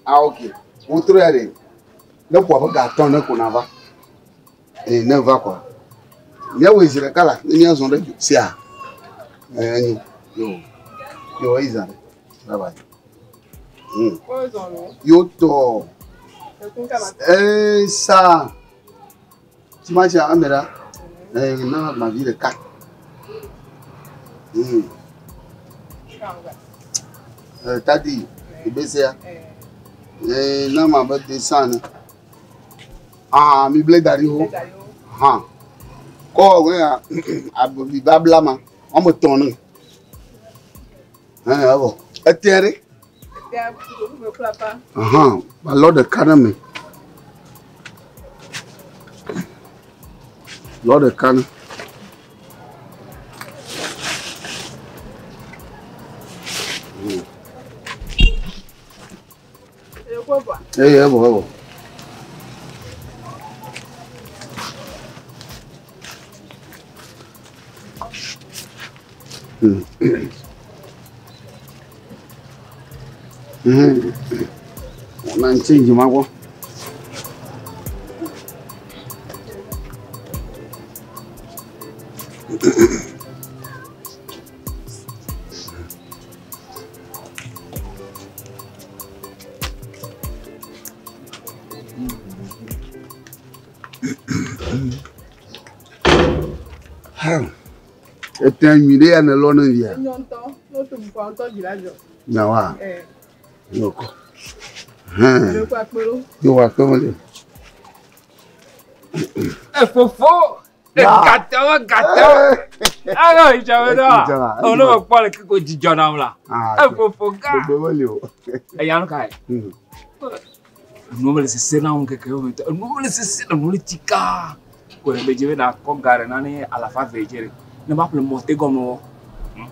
Ah ok. Wotrɔ ya ɖe. Ne ƒo abe ga atɔ̃ ne ko nava. Ee ne va kɔa. Míawɔe zi ɖeka la ne míazɔ ɖe dzo sia. Ee enyo. Yo. Yo eyi zã ɖe. Bye bye. Yo tɔ. Ee sa. Timatia ame ɖa. Ee na gbavi ɖeka. Ee tadi ebesea. Ee na ma be 200 ne. Ah mi ble da ɖi ho. Hã. Kɔ wɔ ya abe babla ma. Wɔme tɔn ne. Ee evɔ. Ete ɖe. Ahan, balɔ ɖeka ɖe me. Lɔ ɖeka ne. Eye evɔ evɔ. Na change ma gbɔ. Ete nyui ɖe ya ne lɔ ne via. Enyo ŋutɔ, ne woto ʋuƒoa ŋutɔ dzi la dzɔ. Nyawoa? Ee. Yokɔ. Hɛn. Ɖe kɔ akpe ɖo. Yo akpe mele. Efofo. Gatɔwo gatɔwo. Alo ìjọba náà. Olówó kpɔ le kiko dzidzɔ nam la. Efofo gã. Gbogbo mele o. Eya nu ka ye? Enuwo mele sese na ŋu keke wo me. Enuwo mele sese na enuwo le tsi kaa. Ko ɖe medzi be na kɔ ga ɖe nane alafa ve dzi ɖe. Ne ma ƒle mɔte gɔme wɔ.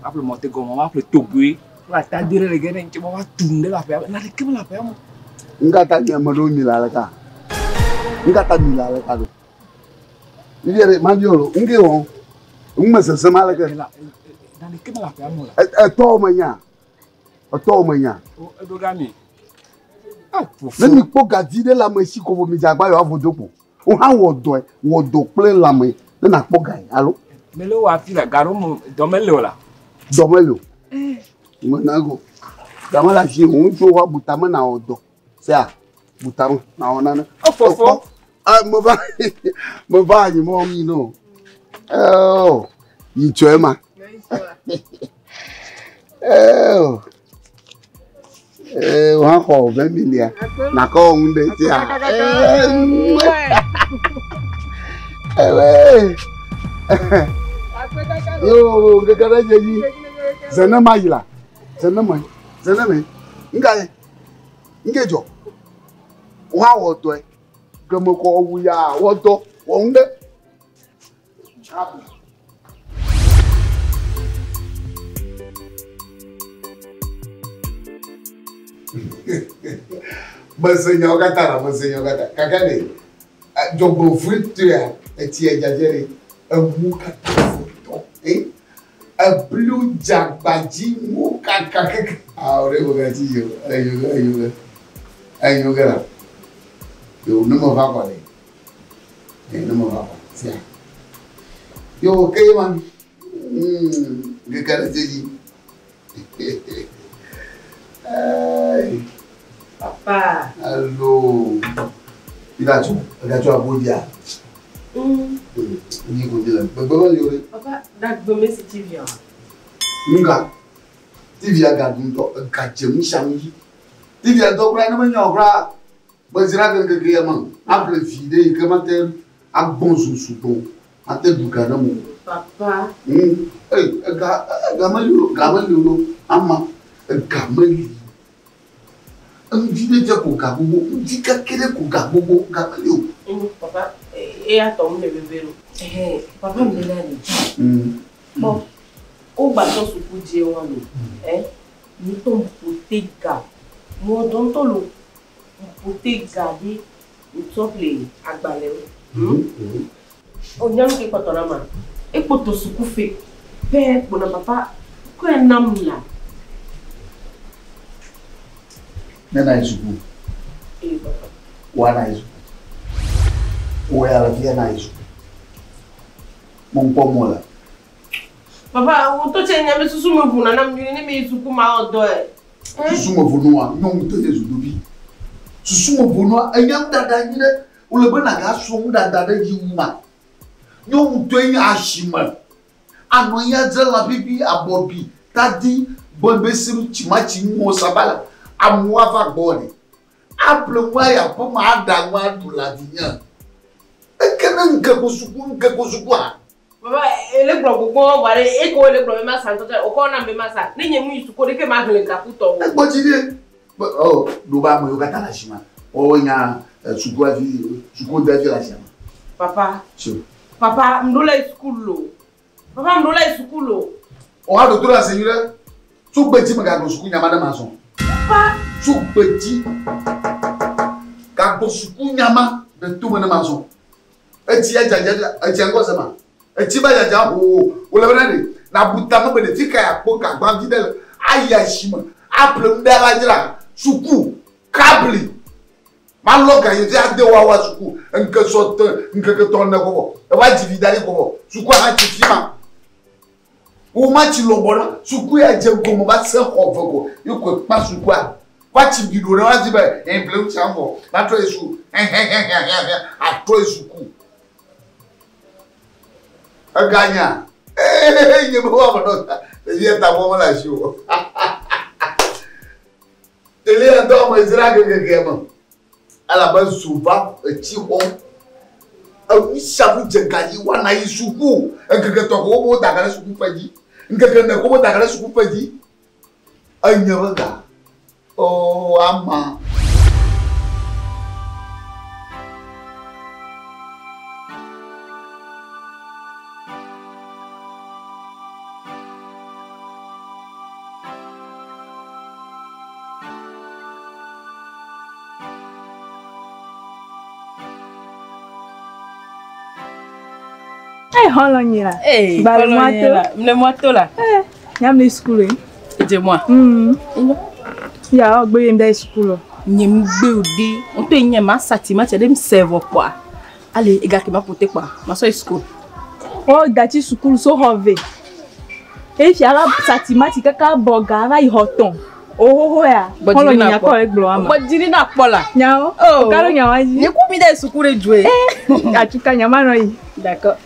Ma ƒle mɔte gɔme ma ƒle togoe. Kple atadi ɖe le ge ne ŋuti ma va tu nu ɖe le aƒea me. Naneke mele aƒea me. Ŋkata nye ame ɖewo mi le aleka? Ŋkata mi le aleka ɖo? Vivia ɖe ma biɔ lo, ŋke wɔ? Ŋume sese ma aleke? Naneke mele aƒea me o la. Etɔwo me nya. Etɔwo me nya. Eɖo ɖa mi. Ne mi kpɔ gadi ɖe le ame si ko vɔ mi dze agba yewoa vo do kpo. Wo hã wɔ dɔe, wɔ dɔ kple lãme ne nakpɔ ga yi alo. Mele wɔ afi la, ga ɖo me dɔ mele o la. Dɔ mele o. Me na go. Ga mele asi o, ŋutsuwo va bu tame na wɔ dɔ. Sea, bu tame na wɔ nane. Efofo. Ah, me va, me va anyi mɔ mi no. Oh, yi tsɔe ma. Oh. Eh, wọ́n xɔ 20 million. Nakɔ ŋu ɖe tia. Eh, yo, keke ɖe dze dzi. Zenema yi la. Zenema, zenema. Nga ye. Nge dzɔ. Wọ́n awɔ dɔe. Geme kɔ wu ya wɔ dɔ wɔ ŋu ɖe. Mese nyawo katã la, mese nyawo katã. Gake ɖe dzɔgbevɔ̃etɔea, etsia dzadza ɖe, emu katã vɔtɔ. Eh? Eblu dzagbadzi mu kaka keke. Awo ɖe megatsi dzi o. Enyo ge, enyo ge. Enyo ge la. Yo, ne meva kɔ ɖe. Ne meva kɔ, sia. Yo, ke ye ma. Keke ɖe dze dzi. Hey. Papa. Hello. Igacho, igacho abodia. Ni ko dile. Gbegbe ma yore. Papa, da gbeme si TV a. Nga. TV a ga dun to ga je mu sha mu. TV a do kura na ma nyo kura. Be zira ke ke ya ma. Able vide ke ma te agbon susu to. Ate du ga na mu. Papa. Hey, ga ga ma yo, ga ma yo no. Ama ga ma li. Ŋdi ɖe dze ko ga gbogbo, ŋdi keke ɖe ko ga gbogbo, ga meli o. Papa, eya tɔ mu le veve lo. Papa mi le ni. Bon, o gba tɔ suku dzi wa lo. Mi tɔ ƒote ga. Mo dɔn tɔ lo. Ƒote ga ɖe ŋutɔ ƒle agbalẽwo. O nyɔnu ke kpɔtɔ na ma. Ekpɔtɔ suku fe. Pɛ kpona papa kɔe nam la. Ne na yi suku. Ee papa. Wa na yi suku. Wo ya le fia na yi suku. Mo ŋkpɔ mo la. Papa, wo to tse nya be susu me ʋuna nam nyuie ne me yi suku ma wɔ dɔ ye. Susu me ʋunua, nyɔnu te nye zudovi. Susu me ʋunua, enya nuɖaɖa nyi ɖe. Wole be nagasrɔ̃ nuɖaɖa ɖe dzi wu ma. Nyɔnu tɔe nye asime. Anɔ anyi adzra lã vivi, abɔbi, tadi, gbɔebesiru, tsimatsi, nuwo, sabala. Amewo ava gbɔ ɖe. Aƒle nu ayi aƒeme aɖa nu aɖu le adinye. Eke ne ŋkeke suku, ŋkeke sukua. Papa, ele gblɔ gbogbo wa ɖe eko ele gblɔ be ma sa ŋutɔ tse wokɔ nam be ma sa. Ne nye mu yi suku ɖeke ma hlẽ gaku tɔ o. Egbɔ dzi ɖe. Ɔ, ɖo be ame yiwo katã le asime, woawo nya sukuavi, sukudevi le asime. Papa. Tso. Papa, ŋɖo le suku lo. Papa, ŋɖo le suku lo. O ha ɖoto le asi nyuie ɖe. Tso gbe dzi megagbɔ suku nyama ɖe ma zɔ. Papa. Tso gbe dzi gagbɔ suku nyama ɖe tome ne ma zɔ. Etsi ya dzadza, etsi ya ŋgɔ se ma. Etsi ba dzadza ho wole bena ɖe nabu tame be ɖevi ka ya kpɔ gagbãvi ɖe le ayi asime aƒle nu ɖe ava dzra suku kabli. Malɔ ga yi fi ade wawa suku ŋke sɔ te ŋkeke tɔ ne kɔkɔ eva dzi vi da ɖi kɔkɔ suku hã tsi fi ma. Wo ma tsi lɔbɔ na suku ya dze gɔme va se xɔ ve ko ye ko kpa sukua. Va tsi bi ɖo ɖe va dzi be eble ŋuti avɔ va trɔ yi su hɛhɛhɛhɛhɛ atrɔ yi suku. Eganya ee nye be woame nɔ ta ɖevi ta bɔ mele asi o. Tele ya dɔ ame dzra kekeke me. Elabe zo va etsi xɔm. Enu sia nu dze ga dzi woana yi suku. Ŋkeke tɔ ko wobe woda ga ɖe suku ƒe dzi. Ŋkeke ne ko wobe da ga ɖe suku ƒe dzi. Enye be ga. O ama. Hey, hold on, Nira. Hey, Bah, le moito. Le moito là. Eh, nyam le school. Eh. C'est moi. Ya, oh, gbe yem school. Nyem gbe odi. On te nyem ma sati ma tse dem servo quoi. Allez, e gars qui m'a porté quoi. Ma so school. Oh, dati school so hove. E fi ala sati ma ti kaka boga va yi hoton. Oh oh ya. Hold on, nya ko le gbo ama. Bo diri na po la. Nya o. Oh. Karo nya wa ji. Nye ku mi de school de jouer. Eh, atuka nya ma no yi. D'accord.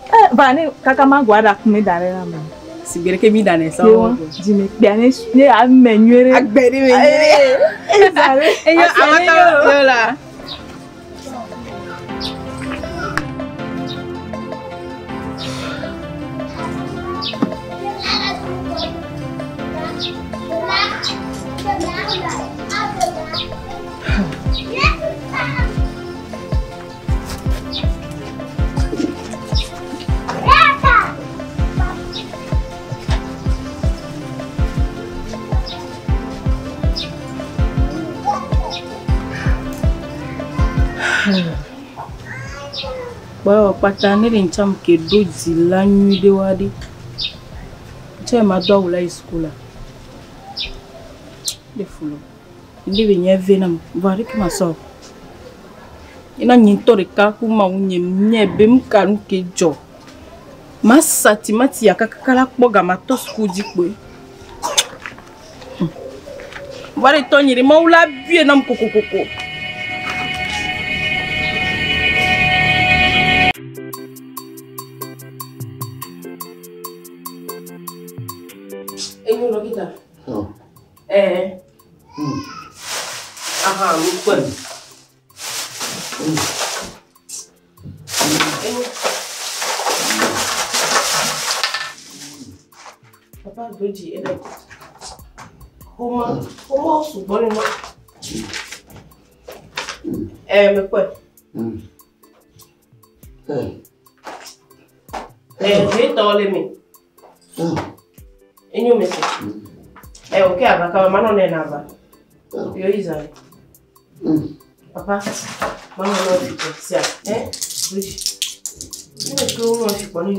Eh, va ne kaka ma gwa da kun mi dare na ma. Sigere ke mi dane sa. Di me pe ne ne a me nyuere. Agberi me nyuere. Eh, zare. Enyo amata la. Kpɔ kpata ne le ŋtsam ke ɖo dzi la nyui ɖe wa ɖi. Tse ma do awu la yi suku la. Le fulo. Ndi be nye ve nam. Va ɖe ke ma sɔ. Ina nyi ŋutɔ ɖeka ku ma wu nye nye be nu ka nu ke dzɔ. Ma sa timati ya kakaka la kpɔ gama tɔ suku dzi kpoe. Va ɖe tɔ nyi ɖe mawu la bie nam kokokoko. Oh. Eh. Aha, mukwe. Papa doji ele. Homa, homa sugbon no. Eh, mukwe. Eh, je tole mi. Enyo mese. Eh, ok, ava kama mano nena ava. Yo iza. Papa, mano no fiko sia. Eh, doji. Ni ko no fiko ni.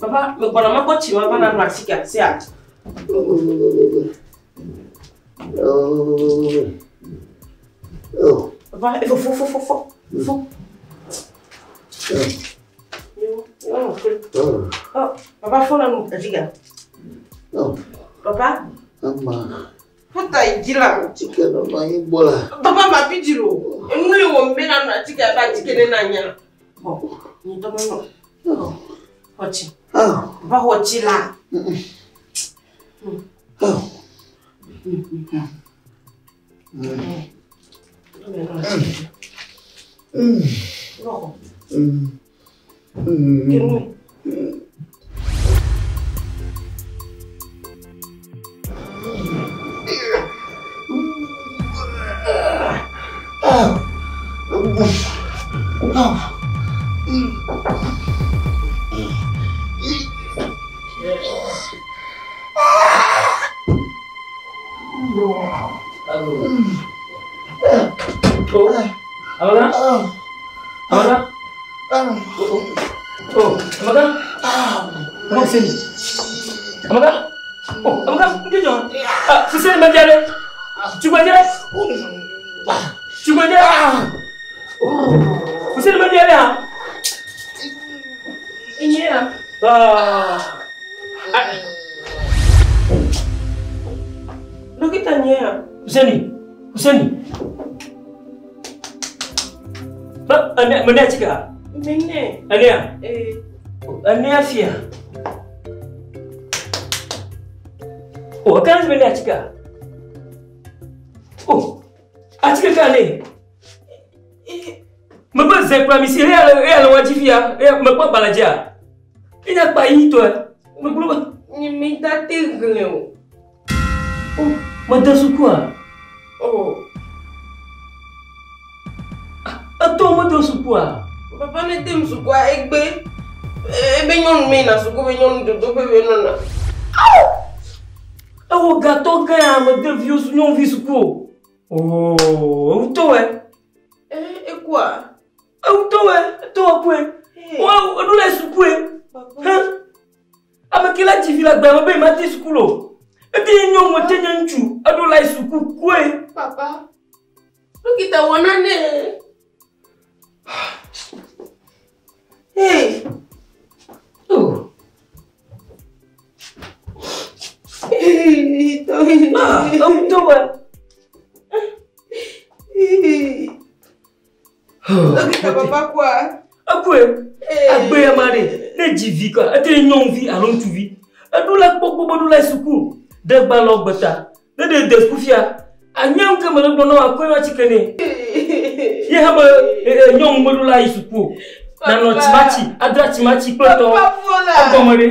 Papa, me gbɔna makɔ tsi ma va na nu atike sia. Papa, fo fo fo fo fo. Papa, fo na nu atike. Papa. Fo ta yi dzi la. Atike nɔ anyi gbɔ la. Papa ma bi dzi lo. Enu le wɔ me na nu atike abe atike ne na nya. Bɔn, nyi dɔ me nɔ. Xɔ tsi. Papa xɔ tsi la.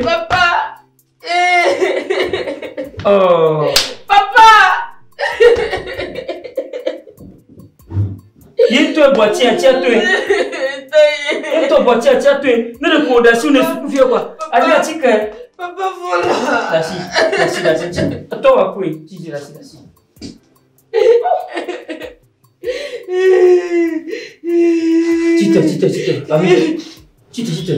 Papa. Oh. Papa. Yetɔ bɔ tia tia toe. Yetɔ bɔ tia tia toe. Ne de ko da si ne suku fie quoi. Ali ati ke. Papa voilà. Dasi, dasi, dasi. Tɔ wa koe. Titi dasi, dasi. Tite, tite, tite. Ami. Tite, tite.